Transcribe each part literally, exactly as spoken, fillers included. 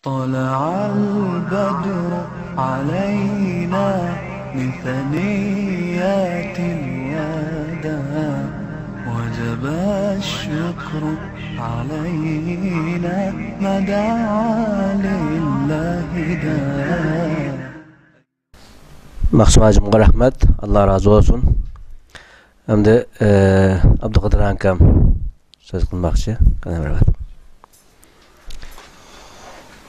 طلع البدر علينا من ثنيات الوداع، وجب الشكر علينا ما دعا لله داع. مەخسۇم ھاجىمغا رەھمەت، ئاللا رازى بولسۇن. ئەمدى، ئە، ئابدۇقادىر ئاكام سۆز قىلماقچى. قەلەم رەھمەت.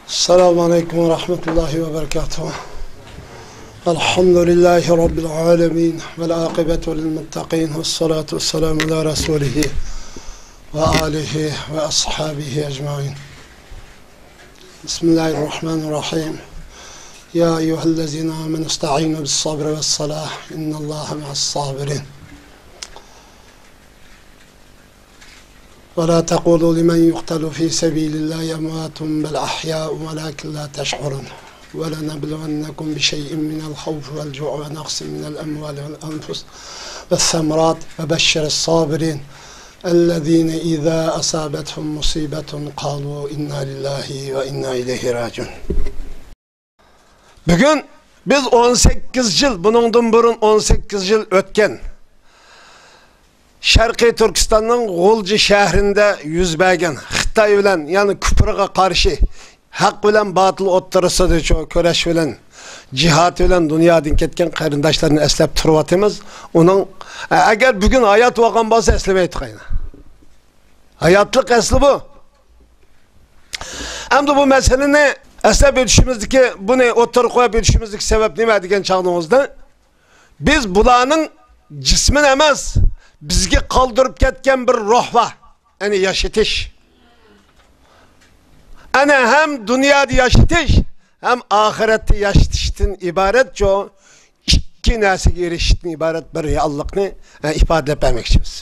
السلام عليكم ورحمة الله وبركاته. الحمد لله رب العالمين، والعاقبة للمتقين، والصلاة والسلام على رسوله وآله وأصحابه أجمعين. بسم الله الرحمن الرحيم. يا أيها الذين آمنوا استعينوا بالصبر والصلاة، إن الله مع الصابرين. ولا تقولوا لمن يقتل في سبيل الله أموات بل أحياء ولكن لا تشعرون. ولنبلونكم بشيء من الخوف والجوع ونقص من الأموال والأنفس والثمرات وبشر الصابرين الذين إذا أصابتهم مصيبة قالوا إنا لله وإنا إليه راجعون. بۈگۈن بىز ئون سەككىز يىل، بۇنىڭدىن بۇرۇن ئون سەككىز يىل ئۆتكەن شەرقىي تۈركىستاننىڭ غۇلجا شەھىرىندە يۈز بەرگەن خىتاي بىلەن، يەنى كۇپرغا قارشى، ھەق بىلەن باتىل ئوتتۇرىسىدا چو-، كۈرەش بىلەن، جىھاد بىلەن دۇنيادىن كەتكەن قېرىنداشلارنى ئەسلەپ تۇرۇۋاتىمىز. ئۇنىڭ، ئەگەر بۈگۈن ھايات بولغان بولسا، ئەسلىمەيتتۇق ئەينى. ھاياتلىق ئەسلى بۇ. ئەمدى بۇ مەسىلىنى ئەسلەپ ئۆتۈشىمىزدىكى، بۇنى ئوتتۇرىغا قويۇپ ئۆتۈشىمىزدىكى سەۋەب نېمە دېگەن چاغنىڭىزدا، بىز بۇلارنىڭ جىسمىنى ئەمەس، بىزگە قالدۇرۇپ كەتكەن بىر روھ بار. ئەنە ياشىتىش. ئەنە ھەم دۇنيادا ياشىتىش، ھەم ئاخىرەتتە ياشىتىشتىن ئىبارەت چو ئىككى نەرسىگە ئېرىشىشتىن ئىبارەت بىر رېئاللىقنى، ئە، ئىپادىلەپ بەرمەكچىمىز.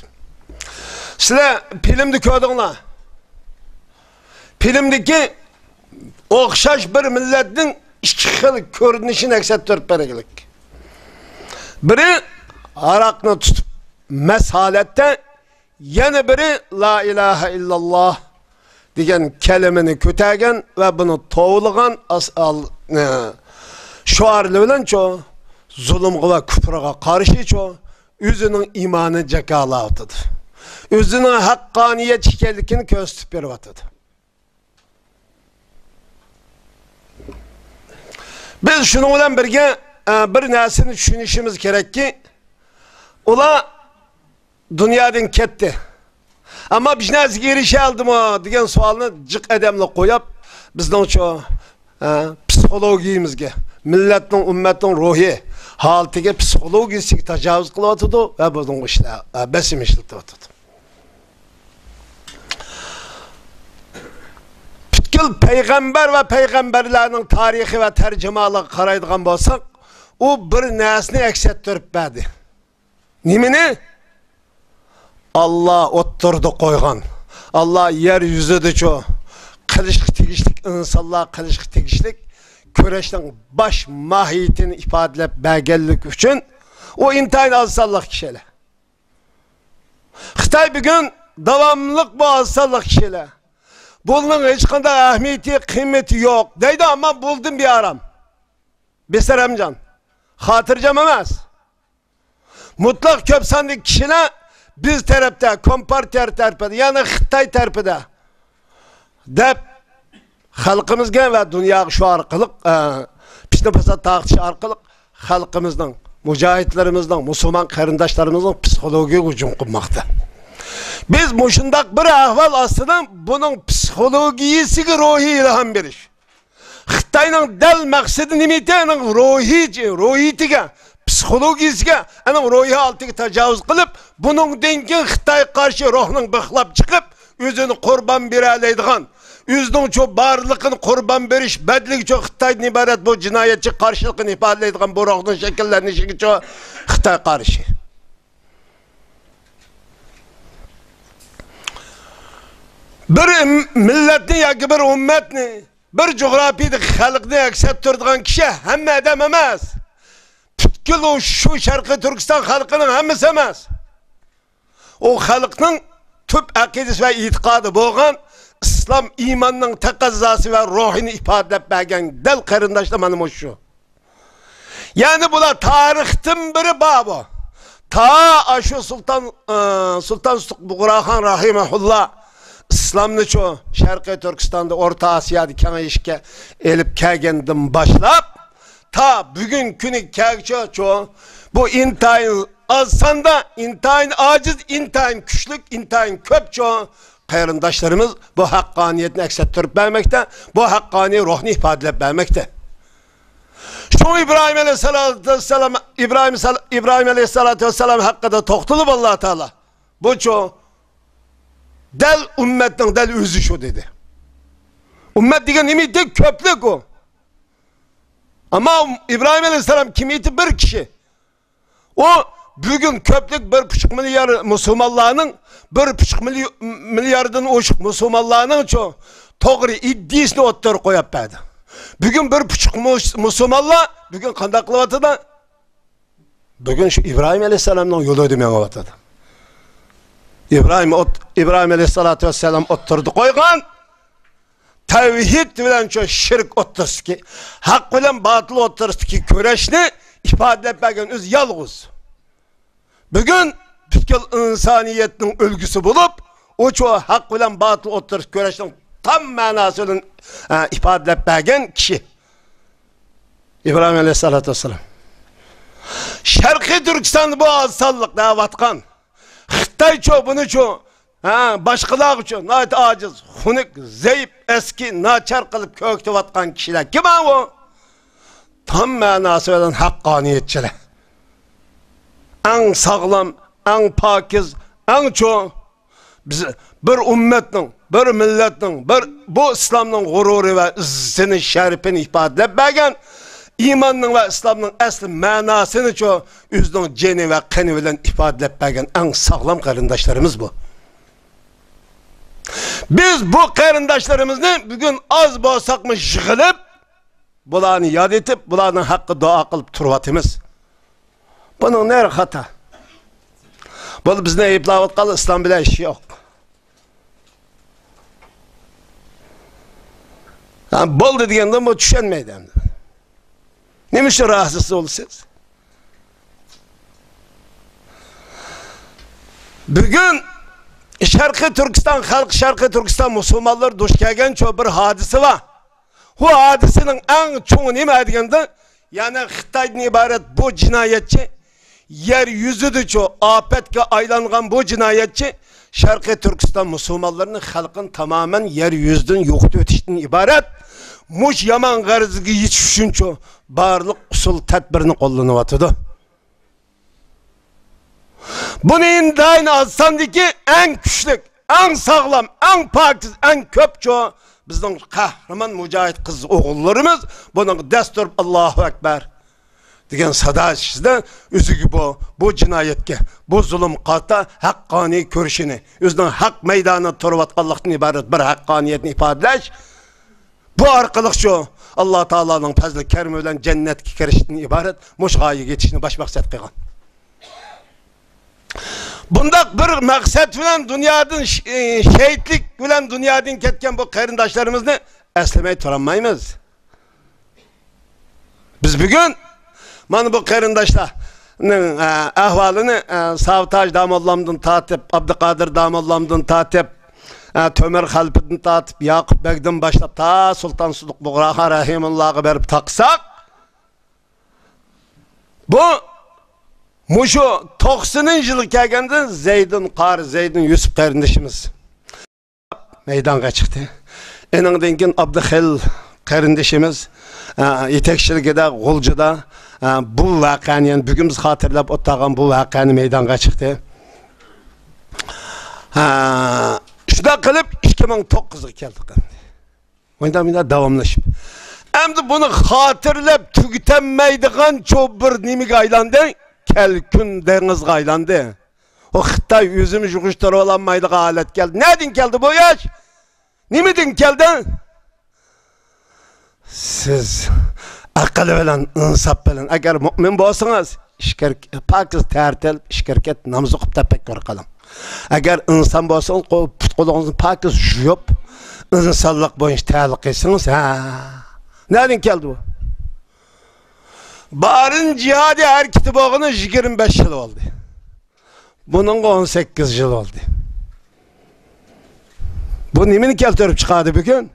سىلەر فىلىمدە كۆردۈڭلار. فىلىمدىكى ئوخشاش بىر مىللەتنىڭ ئىككى خىل كۆرۈنۈشىنى ئەكس ئەتتۈرۈپ بەرگۈلۈك. بىرى ھاراقنى تۇتۇپ مەست ھالەتتە، يەنە بىرى لا ئىلاھە ئىللاللا دېگەن كەلىمىنى كۆتەرگەن ۋە بۇنى توۋلىغان ئاس-، ئال-، نە، شوئارلىرى بىلەن چو، زۇلۇمغا ۋە كۇپرىغا قارشى چو، ئۆزىنىڭ ئىمانىنى جاكارلاۋاتىدۇ. ئۆزىنىڭ ھەققانىيەتچى ئىكەنلىكىنى كۆرسىتىپ بېرىۋاتىدۇ. بىز شۇنىڭ بىلەن بىرگە، ئە، بىر نەرسىنى چۈشىنىشىمىز كېرەككى، ئۇلار دۇنيادىن كەتتى. ئەمما بىر نەرسىگە ئېرىشەلدىمۇ دېگەن سوئالنى جىق ئادەملەر قويۇپ، بىزنىڭچۇ، ئە، پسىخولوگىيىمىزگە، مىللەتنىڭ، ئۈممەتنىڭ روھىي ھالىتىگە، پسىخولوگىيىسىگە تاجاۋۇز قىلىۋاتىدۇ ۋە بۇنىڭغا ئىشلار، ئە، بېسىم ئىشلىتىۋاتىدۇ. پۈتكۈل پەيغەمبەر ۋە پەيغەمبەرلەرنىڭ تارىخى ۋە تەرجىمىھالىغا قارايدىغان بولساق، ئۇ بىر نەرسىنى ئەكس ئەتتۈرۈپ بەردى. نېمىنى؟ ئاللا ئوتتۇرىدا قويغان، ئاللا يەر يۈزىدىچۇ قىلىشقا تېگىشلىك، ئىنسانلار قىلىشقا تېگىشلىك كۈرەشنىڭ باش ماھىيىتىنى ئىپادىلەپ بەرگەنلىكى ئۈچۈن ئۇ ئىنتايىن ئاز سانلىق كىشىلەر. خىتاي بۈگۈن داۋاملىق بۇ ئاز سانلىق كىشىلەر، بۇنىڭ ھېچقانداق ئەھمىيىتى، قىممىتى يوق دەيدۇ، ئەمما بۇلدىن بىئارام. بىسەرەمجان، خاتىرجەم ئەمەس. مۇتلەق كۆپ ساندىكى كىشىلەر بىز تەرەپتە، كومپارتىيە تەرىپىدە، يەنى خىتاي تەرىپىدە دەپ، خەلقىمىزگە ۋە دۇنياغا شۇ ئارقىلىق، ئە، پىتنە-پاسات تارقىتىش ئارقىلىق خەلقىمىزنىڭ، مۇجاھىدلىرىمىزنىڭ، مۇسۇلمان قېرىنداشلىرىمىزنىڭ پسىخولوگىيىگە ھۇجۇم قىلماقتا. بىز مۇشۇنداق بىر ئەھۋال ئاستىدا بۇنىڭ پسىخولوگىيىسىگە روھىي ئىلھام بېرىش. خىتاينىڭ دەل مەقسىتى نېمە ئىكەن؟ ئۇنىڭ روھىي، روھىيىتىگە، پسىخولوگىيىسىگە، ئۇنىڭ روھىي ھالىتىگە تاجاۋۇز قىلىپ، بۇنىڭدىن كېيىن خىتايغا قارشى روھنىڭ بىخلاپ چىقىپ، ئۆزىنى قۇربان بېرەلەيدىغان، ئۆزىنىڭ شۇ بارلىقىنى قۇربان بېرىش بەدىلىگە شۇ خىتايدىن ئىبارەت بۇ جىنايەتچى قارشىلىقىنى ئىپادىلەيدىغان بۇ روھنىڭ شەكىللىنىشىگە شۇ خىتاي قارشى. بىر مىللەتنى ياكى بىر ئۈممەتنى، بىر جۇغراپىيەدىكى خەلقنى ئەكس ئەتتۈرىدىغان كىشى ھەممە ئادەم ئەمەس. پۈتكۈل ئۇ شۇ شەرقىي تۈركىستان خەلقىنىڭ ھەممىسى ئەمەس. ئۇ خەلقنىڭ تۈپ ئەقىدىسى ۋە ئېتىقادى بولغان، ئىسلام ئىماننىڭ تەقەززاسى ۋە روھىنى ئىپادىلەپ بەرگەن دەل قېرىنداشلار مانا مۇشۇ. يەنى بۇلار تارىختىن بېرى بار بۇ. تا ئاشۇ سۇلتان، ئى، سۇلتان سۇتۇق بۇغراخان راھىمەھۇللا ئىسلامنىچۇ شەرقىي تۈركىستاندا، ئورتا ئاسىيادا كېڭىيىشكە ئېلىپ كەلگەندىن باشلاپ، تا بۈگۈن كۈنى كەلگۈچىچۇ، بۇ ئىنتايىن ئاز ساندا، ئىنتايىن ئاجىز، ئىنتايىن كۈچلۈك، ئىنتايىن كۆپچۇ قېرىنداشلىرىمىز بۇ ھەققانىيەتنى ئەكس ئەتتۈرۈپ بەرمەكتە، بۇ ھەققانىي روھنى ئىپادىلەپ بەرمەكتە. شۇڭا ئىبراھىم ئەلەيھىسسالاتۇ ۋەسسالام، ئىبراھىم سال-، ئىبراھىم ئەلەيھىسسالاتۇ ۋەسسالام ھەققىدە توختىلىپ ئاللا تائالا، بۇچۇ دەل ئۈممەتنىڭ دەل ئۆزى شۇ دېدى. ئۈممەت دېگەن نېمە ئىدى؟ كۆپلۈك ئۇ. ئەمما ئىبراھىم ئەلەيھىسسالام كىم ئىدى؟ بىر كىشى. ئۇ بۈگۈن كۆپلۈك بىر پۇچۇق مىليار مۇسۇلمانلارنىڭ، بىر پۇچۇق مىلي-، مىلياردىن ئوشۇق مۇسۇلمانلارنىڭچۇ توغرا ئىدىيىسىنى ئوتتۇرىغا قويۇپ بەردى. بۈگۈن بىر پۇچۇق مۇس-، مۇسۇلمانلار بۈگۈن قانداق قىلىۋاتىدۇ؟ بۈگۈن شۇ ئىبراھىم ئەلەيھىسسالامنىڭ يولىدا مېڭىۋاتىدۇ. ئىبراھىم ئوت-، ئىبراھىم ئەلەيھىسسالاتۇ ۋەسسالام ئوتتۇرىدا قويغان تەۋھىد بىلەن شۇ شىرك ئوتتۇرىسىدىكى، ھەق بىلەن باتىل ئوتتۇرىسىدىكى كۈرەشنى ئىپادىلەپ بەرگەن ئۆزى يالغۇز. بۈگۈن پۈتكۈل ئىنسانىيەتنىڭ ئۈلگىسى بولۇپ، ئۇ شۇ ھەق بىلەن باتىل ئوتتۇرىسىدىكى كۈرەشنىڭ تام مەناسى بىلەن، ئە، ئىپادىلەپ بەرگەن كىشى ئىبراھىم ئەلەيھىسسالاتۇ ۋەسسالام. شەرقىي تۈركىستاندا بۇ ئاز سانلىق دەۋاتقان. خىتايچۇ، بۇنىچۇ، ھە، باشقىلارغىچۇ ناھايىتى ئاجىز، خۇنۈك، زەئىپ، ئەسكى، ناچار قىلىپ كۆكىتىۋاتقان كىشىلەر كىم ئۇ؟ تام مەناسى بىلەن ھەققانىيەتچىلەر. ئەڭ ساغلام، ئەڭ پاكىز، ئەڭ چوڭ. بىز بىر ئۈممەتنىڭ، بىر مىللەتنىڭ، بىر بۇ ئىسلامنىڭ غۇرۇرى ۋە ئىززىتىنى، شەرىپىنى ئىپادىلەپ بەرگەن، ئىماننىڭ ۋە ئىسلامنىڭ ئەسلى مەناسىنىچۇ ئۆزىنىڭ جېنى ۋە قېنى بىلەن ئىپادىلەپ بەرگەن ئەڭ ساغلام قېرىنداشلىرىمىز بۇ. بىز بۇ قېرىنداشلىرىمىزنى بۈگۈن ئاز بولساقمۇ يىغىلىپ، بۇلارنى ياد ئېتىپ، بۇلارنىڭ ھەققىدە دۇئا قىلىپ تۇرۇۋاتىمىز. بۇنىڭ نېرى خاتا؟ بۇ بىزنى ئەيىبلەۋاتقان ئىسلام بىلەن ئىشى يوق. ھە، بولدى دېگەندىن بۇ چۈشەنمەيدۇ ئەمدى. نېمە ئۈچۈن راھەتسىز بولىسىز؟ بۈگۈن شەرقىي تۈركىستان خەلقى، شەرقىي تۈركىستان مۇسۇلمانلىرى دۇچ كەلگەن شۇ بىر ھادىسە بار. بۇ ھادىسىنىڭ ئەڭ چوڭى نېمە دېگەندە، يەنى خىتايدىن ئىبارەت بۇ جىنايەتچى، يەر يۈزىدىچۇ ئاپەتكە ئايلانغان بۇ جىنايەتچى شەرقىي تۈركىستان مۇسۇلمانلىرىنى، خەلقىنى تامامەن يەر يۈزىدىن يوقىتىۋېتىشتىن ئىبارەت مۇشۇ يامان غەرىزىگە يېتىش ئۈچۈنچۇ بارلىق ئۇسۇل تەدبىرنى قوللىنىۋاتىدۇ. بۇنى ئىنتايىن ئاز ساندىكى ئەڭ كۈچلۈك، ئەڭ ساغلام، ئەڭ پاكىز، ئەڭ كۆپچۇ بىزنىڭ قەھرىمان مۇجاھىد قىز ئوغۇللىرىمىز بۇنىڭغا دەس تۇرۇپ، «ئاللاھۇ ئەكبەر» دېگەن سادا ئىچىدە ئۆزىگە بۇ، بۇ جىنايەتكە، بۇ زۇلۇمغا قارىتا ھەققانىي كۈرىشىنى، ئۆزىنىڭ ھەق مەيدانىدا تۇرۇۋاتقانلىقتىن ئىبارەت بىر ھەققانىيەتنى ئىپادىلەش، بۇ ئارقىلىقچۇ ئاللا تائالانىڭ پەزلى كەرىمى بىلەن جەننەتكە كىرىشتىن ئىبارەت مۇشۇ غايىگە يېتىشنى باش مەقسەت قىلغان. بۇنداق بىر مەقسەت بىلەن دۇنيادىن ش-، ئى، شېھىتلىك بىلەن دۇنيادىن كەتكەن بۇ قېرىنداشلىرىمىزنى ئەسلىمەي تۇرالمايمىز. بىز بۈگۈن مانا بۇ قېرىنداشلارنىڭ، ئە، ئەھۋالىنى، ئە، ساۋۇتاج داموللامدىن تارتىپ، ئابدۇقادىر داموللامدىن تارتىپ، ئە، تۆمۈر خەلپىدىن تارتىپ، ياقۇپ بەگدىن باشلاپ تا سۇلتان سۇدۇق بۇغراخان رەھىمۇللاغا بېرىپ تاقىساق، بۇ مۇشۇ توقسىنىنچى يىلغا كەلگەندە زەيدۇن قارى، زەيدۇن يۈسۈپ قېرىندىشىمىز مەيدانغا چىقتى. ئېنىڭدىن كېيىن ئابدۇخېلىل قېرىندىشىمىز، ئە، يېتەكچىلىكىدە غۇلجىدا، ئە، بۇ ۋەقەنى، يەنى بۈگۈن بىز خاتىرىلەپ ئولتۇرغان بۇ ۋەقەنى مەيدانغا چىقتى. ئە، شۇنداق قىلىپ ئىككى مىڭ توققۇزغا كەلدۇق ئەمدى. مۇنداق، مۇنداق داۋاملىشىپ. ئەمدى بۇنى خاتىرىلەپ تۈگىتەلمەيدىغان چوڭ بىر نېمىگە ئايلاندى؟ كەلكۈن دېڭىزغا ئايلاندى. ئۇ خىتاي ئۆزىمۇ يىغىشتۇرۇۋالالمايدىغان ھالەتكە كەلدى. نەدىن كەلدى بۇ ياش؟ نېمىدىن كەلدى؟ سىز ئەقىل بىلەن، ئىنساپ بىلەن، ئەگەر مۇئمىن بولسىڭىز، ئىچكىرى پاكىز تەرەت ئېلىپ، ئىچكىرى كەت، ناماز ئوقۇپ تەپەككۇر قىلىڭ. ئەگەر ئىنسان بولسىڭىز، قول، پۇت قولىڭىزنى پاكىز يۇيۇپ، ئىنسانلىق بويىچە تەلىق قىلسىڭىز، ھە. نەدىن كەلدى بۇ؟ بارىن جىھادىي ھەرىكىتى بولغىنى يىگىرمە بەش يىل بولدى. بۇنىڭغا ئون سەككىز يىل بولدى. بۇ نېمىنى كەلتۈرۈپ چىقاردى بۈگۈن؟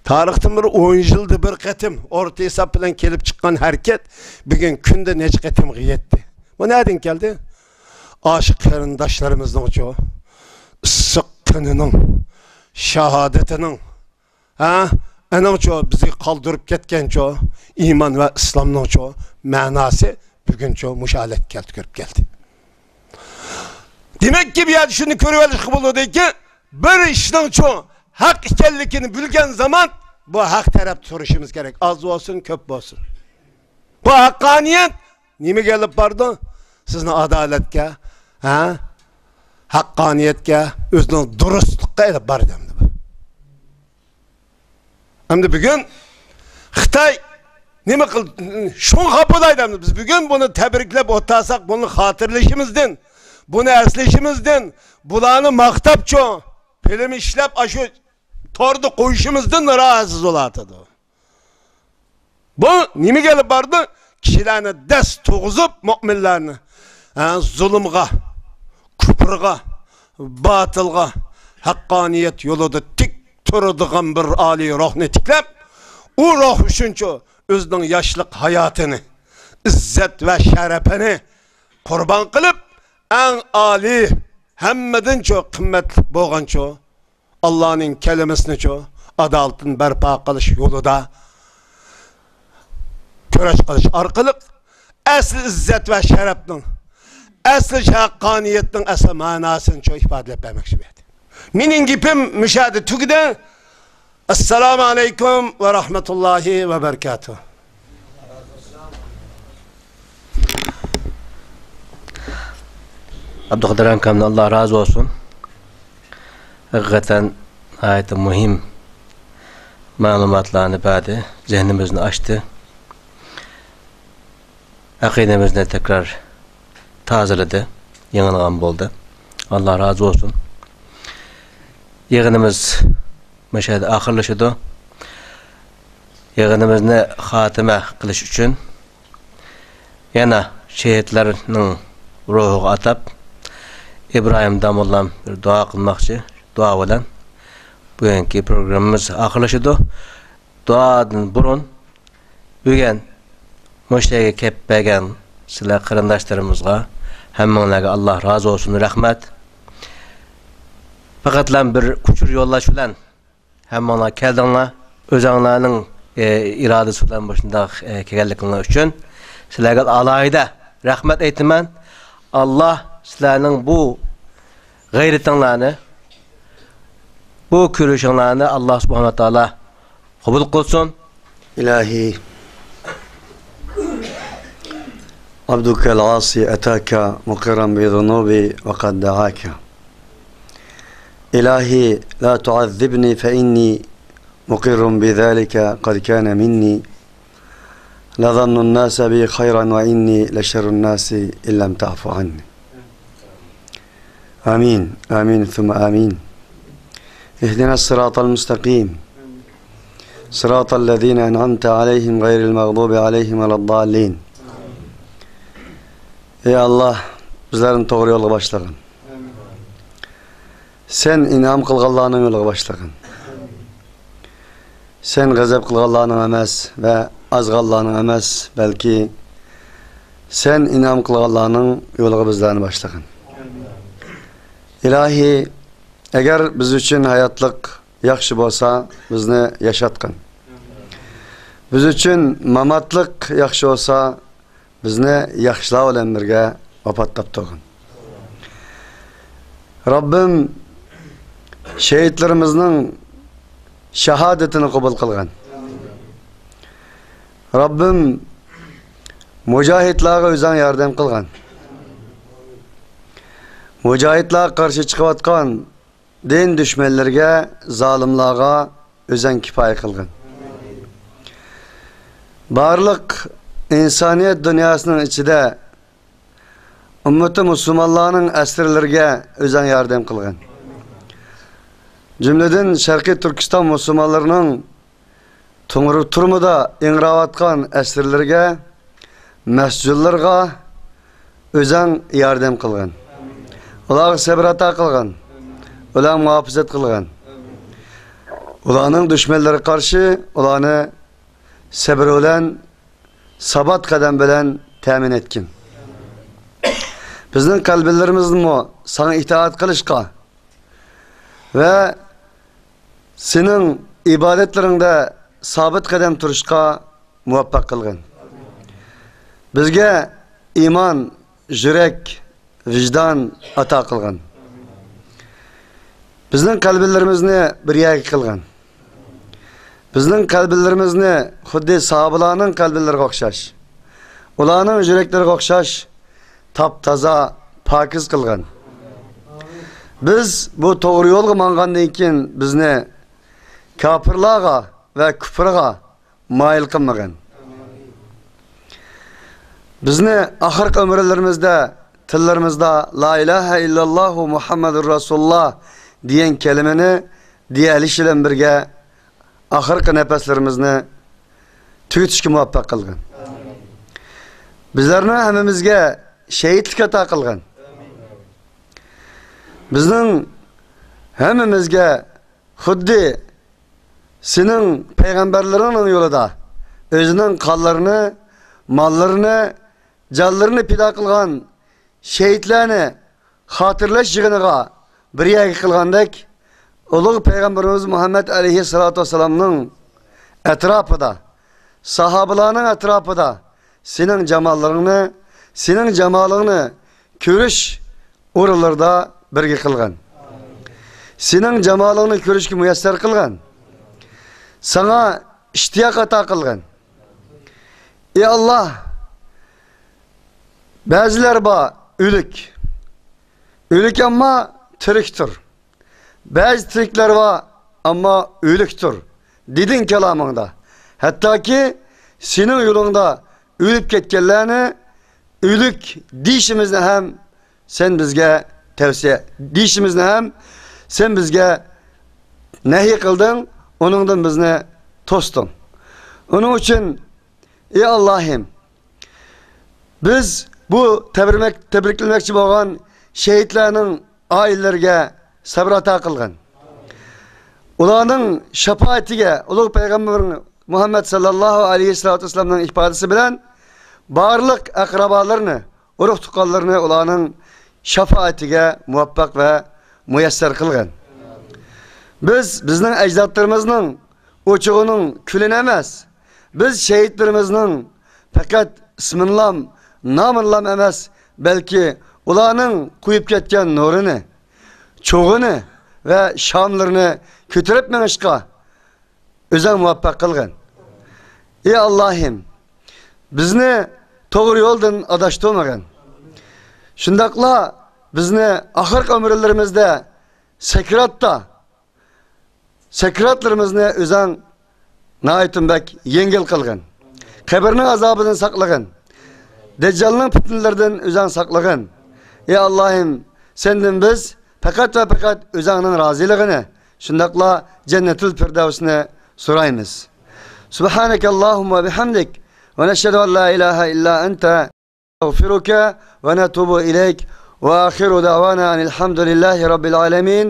تارىختىن بىر ئون يىلدا بىر قېتىم ئورتا ھېساب بىلەن كېلىپ چىققان ھەرىكەت بۈگۈن كۈندە نەچچە قېتىمغا يەتتى. بۇ نەدىن كەلدى؟ ئاشۇ قېرىنداشلىرىمىزنىڭچۇ، ئىسسىق قېنىنىڭ، شاھادىتىنىڭ، ھە، ئېنىڭچۇ بىزگە قالدۇرۇپ كەتكەنچۇ ئىمان ۋە ئىسلامنىڭچۇ مەناسى بۈگۈنچۇ مۇشۇ ھالەتكە كەلتۈرۈپ كەلدى. دېمەككى، بۇ يەردە شۇنى كۆرۈۋېلىشقا بولىدۇكى، بىر ئىشنىڭچۇ ھەق ئىكەنلىكىنى بىلگەن زامان بۇ ھەق تەرەپتە تۇرۇشىمىز كېرەك. ئاز بولسۇن، كۆپ بولسۇن. بۇ ھەققانىيەت نېمىگە ئېلىپ بارىدۇ؟ سىزنى ئادالەتكە، ھە؟ ھەققانىيەتكە، ئۆزىنىڭ دۇرۇسلۇققا ئېلىپ بارىدۇ ئەمدى بۇ. ئەمدى بۈگۈن خىتاي نېمە قىل-، شۇڭا خاپا بولايدۇ ئەمدى. بىز بۈگۈن بۇنى تەبرىكلەپ ئولتۇرساق، بۇنى خاتىرىلىشىمىزدىن، بۇنى ئەسلىشىمىزدىن، بۇلارنى ماختاپچۇ، فىلىم ئىشلەپ، ئاشۇ توردا قويۇشىمىزدىن نارازى بولاتىدۇ. بۇ نېمىگە ئېلىپ بارىدۇ؟ كىشىلەرنى دەس تۇرغۇزۇپ، مۆمىنلەرنى، ھە، زۇلۇمغا، كۇپرغا، باتىلغا، ھەققانىيەت يولىدا تىك تۇرىدىغان بىر ئالىي روھنى تىكلەپ، ئۇ روھ ئۈچۈنچۇ ئۆزىنىڭ ياشلىق ھاياتىنى، ئىززەت ۋە شەرىپىنى قۇربان قىلىپ، ئەڭ ئالىي، ھەممىدىنچۇ قىممەتلىك بولغانچۇ ئاللانىڭ كەلىمىسىنىچۇ ئادالىتىنى بەرپا قىلىش يولىدا كۈرەش قىلىش ئارقىلىق ئەسلى ئىززەت ۋە شەرەپنىڭ، ئەسلى ھەققانىيەتنىڭ ئەسلى مەناسىنىچۇ ئىپادىلەپ بەرمەكچى بولدى. مېنىڭ گېپىم مۇشۇ يەردە تۈگىدى. ئەسسالامۇ ئەلەيكۇم ۋە رەھمەتۇللاھى ۋە بەرىكاتۇھ. ئابدۇقادىر ئاكامدىن ئاللا رازى بولسۇن. ھەقىقەتەن ناھايىتى مۇھىم مەلۇماتلارنى بەردى، زېھنىمىزنى ئاچتى. ئەقىدىمىزنى تەكرار تازىلىدى، يېڭىلىغان بولدى. ئاللا رازى بولسۇن. يىغىنىمىز مۇشۇ يەردە ئاخىرلىشىدۇ. يىغىنىمىزنى خاتىمە قىلىش ئۈچۈن يەنە شېھىتلەرنىڭ روھىغا ئاتاپ ئىبراھىم داموللام بىر دۇئا قىلماقچى. دۇئا بىلەن بۈگۈنكى پروگراممىمىز ئاخىرلىشىدۇ. دۇئادىن بۇرۇن بۈگۈن مۇشۇ يەرگە كەپ بەرگەن سىلەر قېرىنداشلىرىمىزغا ھەممىڭلارغا ئاللا رازى بولسۇن، رەھمەت. پەقەتلا بىر ئۇچۇر يوللاش بىلەن ھەممىڭلار كەلدىڭلار. ئۆزۈڭلارنىڭ، ئى، ئىرادىسى بىلەن مۇشۇنداق، ئى، كەلگەنلىكىڭلار ئۈچۈن سىلەرگە ئالاھىدە رەھمەت ئېيتىمەن. ئاللا سىلەرنىڭ بۇ غەيرىتىڭلارنى، بۇ كۈرىشىڭلارنى ئاللا سۇبھانەھۇ ۋە تائالا قوبۇل قىلسۇن. إلهي، عبدك العاصي أتاك مقرا بذنوبي وقد دعاك. إلهي، لا تعذبني فإني مقر بذلك قد كان مني. لظن الناس بي خيرا وإني لشر الناس إن لم تعف عني. آمين، آمين ثم آمين. اهدنا الصراط المستقيم. صراط الذين أنعمت عليهم غير المغضوب عليهم ولا الضالين. ئەي ئاللا، بىزلەرنى توغرا يولغا باشلىغىن. سەن ئىنئام قىلغانلارنىڭ يولىغا باشلىغىن. سەن غەزەپ قىلغانلارنىڭ ئەمەس ۋە ئازغانلارنىڭ ئەمەس، بەلكى سەن ئىنئام قىلغانلارنىڭ يولىغا بىزلەرنى باشلىغىن. ئىلاھى، ئەگەر بىز ئۈچۈن ھاياتلىق ياخشى بولسا، بىزنى ياشاتقىن. بىز ئۈچۈن ماماتلىق ياخشى بولسا، بىزنى ياخشىلار بىلەن بىرگە ۋاپات تاپتۇرغىن. رەببىم، شېھىتلىرىمىزنىڭ شاھادىتىنى قوبۇل قىلغىن. رەببىم، مۇجاھىدلارغا ئۆزۈڭ ياردەم قىلغىن. مۇجاھىدلارغا قارشى چىقىۋاتقان دىن دۈشمەنلىرىگە، زالىملارغا ئۆزۈڭ كىپايە قىلغىن. بارلىق ئىنسانىيەت دۇنياسىنىڭ ئىچىدە ئۈممىتى مۇسۇلمانلارنىڭ ئەسىرلىرىگە ئۆزۈڭ ياردەم قىلغىن. جۈملىدىن شەرقىي تۈركىستان مۇسۇلمانلىرىنىڭ تۇڭ-، تۈرمىدە ئىڭراۋاتقان ئەسىرلىرىگە، مەسجۇنلىرىغا ئۆزەڭ ياردەم قىلغىن. ئۇلارغا سەبر ئاتا قىلغىن. ئۇلارنى مۇھاپىزەت قىلغىن. ئۇلارنىڭ دۈشمەنلىرىگە قارشى ئۇلارنى سەبر بىلەن، سابات قەدەم بىلەن تەمىن ئەتكىن. بىزنىڭ قەلبلىرىمىزنىمۇ ساڭا ئىتائەت قىلىشقا ۋە سېنىڭ ئىبادەتلىرىڭدە سابىت قەدەم تۇرۇشقا مۇۋەپپەق قىلغىن. بىزگە ئىمان، يۈرەك، ۋىجدان ئاتا قىلغىن. بىزنىڭ قەلبلىرىمىزنى بىر يەرگە قىلغىن. بىزنىڭ قەلبلىرىمىزنى خۇددى ساھابىلارنىڭ قەلبلىرىگە ئوخشاش، ئۇلارنىڭ يۈرەكلىرىگە ئوخشاش تاپتازا، پاكىز قىلغىن. بىز بۇ توغرا يولغا ماڭغاندىن كېيىن بىزنى كاپىرلارغا ۋە كۇپرىغا مايىل قىلمىغىن. بىزنى ئاخىرقى ئۆمۈرلىرىمىزدە تىللىرىمىزدا لا ئىلاھە ئىللاللاھۇ مۇھەممەدۇر رەسۇلۇللا دېگەن كەلىمىنى دېيەلىشى بىلەن بىرگە ئاخىرقى نەپەسلىرىمىزنى تۈگىتىشكە مۇۋەپپەق قىلغىن. بىزلەرنىڭ ھەممىمىزگە شېھىتلىك ئاتا قىلغىن. بىزنىڭ ھەممىمىزگە خۇددى سېنىڭ پەيغەمبەرلىرىڭنىڭ يولىدا ئۆزىنىڭ قانلىرىنى، ماللىرىنى، جانلىرىنى پىدا قىلغان شېھىتلەرنى خاتىرىلەش يىغىنىغا بىر يەرگە قىلغاندەك، ئۇلۇغ پەيغەمبىرىمىز مۇھەممەد ئەلەيھىسسالاتۇ ۋەسسالامنىڭ ئەتراپىدا، ساھابىلارنىڭ ئەتراپىدا سېنىڭ جاماللىرىڭنى، سېنىڭ جامالىڭنى كۆرۈش ئورۇنلىرىدا بىرگە قىلغىن. سېنىڭ جامالىڭنى كۆرۈشكە مۇيەسسەر قىلغىن. ساڭا ئىشتىياق ئاتا قىلغىن. ئى ئاللاھ، بەزىلەر بار ئۆلۈك. ئۆلۈك ئەمما تىرىكتۇر. بەزى تىرىكلەر بار، ئەمما ئۆلۈكتۇر، دېدىڭ كالامىڭدا. ھەتتاكى سېنىڭ يولۇڭدا ئۆلۈپ كەتكەنلەرنى ئۆلۈك دېيىشىمىزنى ھەم سەن بىزگە تەۋسىيە، دېيىشىمىزنى ھەم سەن بىزگە نەھى قىلدىڭ، ئۇنىڭدىن بىزنى توستۇڭ. ئۇنىڭ ئۈچۈن، ئى ئاللاھىم، بىز بۇ تەبرىمەك-، تەبرىكلىمەكچى بولغان شېھىتلەرنىڭ ئائىلىلىرىگە سەبر ئاتا قىلغىن. ئۇلارنىڭ شاپائىتىگە، ئۇلۇغ پەيغەمبىرىڭ مۇھەممەد ساللاللاھۇ ئەلەيھىسسالاتۇ ۋەسسالامنىڭ ئىپادىسى بىلەن بارلىق ئەقرىبالىرىنى، ئۇرۇق-تۇغقانلىرىنى ئۇلارنىڭ شاپائىتىگە مۇۋەپپەق ۋە مۇيەسسەر قىلغىن. بىز بىزنىڭ ئەجدادلىرىمىزنىڭ ئوچۇغىنىڭ كۈلىنى ئەمەس، بىز شېھىتلىرىمىزنىڭ پەقەت ئىسمىنىلام، نامىنىلام ئەمەس، بەلكى ئۇلارنىڭ قويۇپ كەتكەن نۇرىنى، چوغىنى ۋە شاملىرىنى كۆتۈرۈپ مېڭىشقا ئۆزەڭ مۇۋەپپەق قىلغىن. ئى ئاللاھىم، بىزنى توغرا يولدىن ئاداشتۇرمىغىن. شۇنداقلا بىزنى ئاخىرقى ئۆمۈرلىرىمىزدە سەكراتتا، سەكراتلىرىمىزنى ئۆزەڭ ناھايىتى بەك يەڭگىل قىلغىن. قەبرىنىڭ ئازابىدىن ساقلىغىن. دەججالنىڭ پىتنىلىرىدىن ئۆزەڭ ساقلىغىن. ئى ئاللاھىم، سەندىن بىز پەقەت ۋە پەقەت ئۆزەڭنىڭ رازىلىقىنى، شۇنداقلا جەننەتۇل فىردەۋسنى سورايمىز. سۇبھانەكە اللەھۇممە بىھەمدىك، ۋە نەشھەدۇ ئەن لا ئىلاھە ئىللا ئەنتە، نەستەغفىرۇكە ۋە نەتۇبۇ ئىلەيك، ۋە ئاخىرۇ دەۋانا ئەنىل ھەمدۇلىللاھى رەببىل ئالەمىن.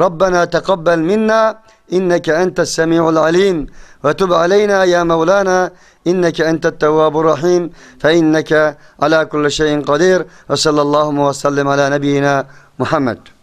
رەببەنا تەقەببەل مىننا، ئىننەكە ئەنتەس سەمىئۇل ئەلىم، ۋە تۇب ئەلەينا يا مەۋلانا، ئىننەكە ئەنتەت تەۋۋابۇر رەھىم، فەئىننەكە ئەلا كۇللى شەيئىن قەدىر. ۋە سەللەللاھۇممە ۋە سەللەم ئەلا نەبىييىنا مۇھەممەد.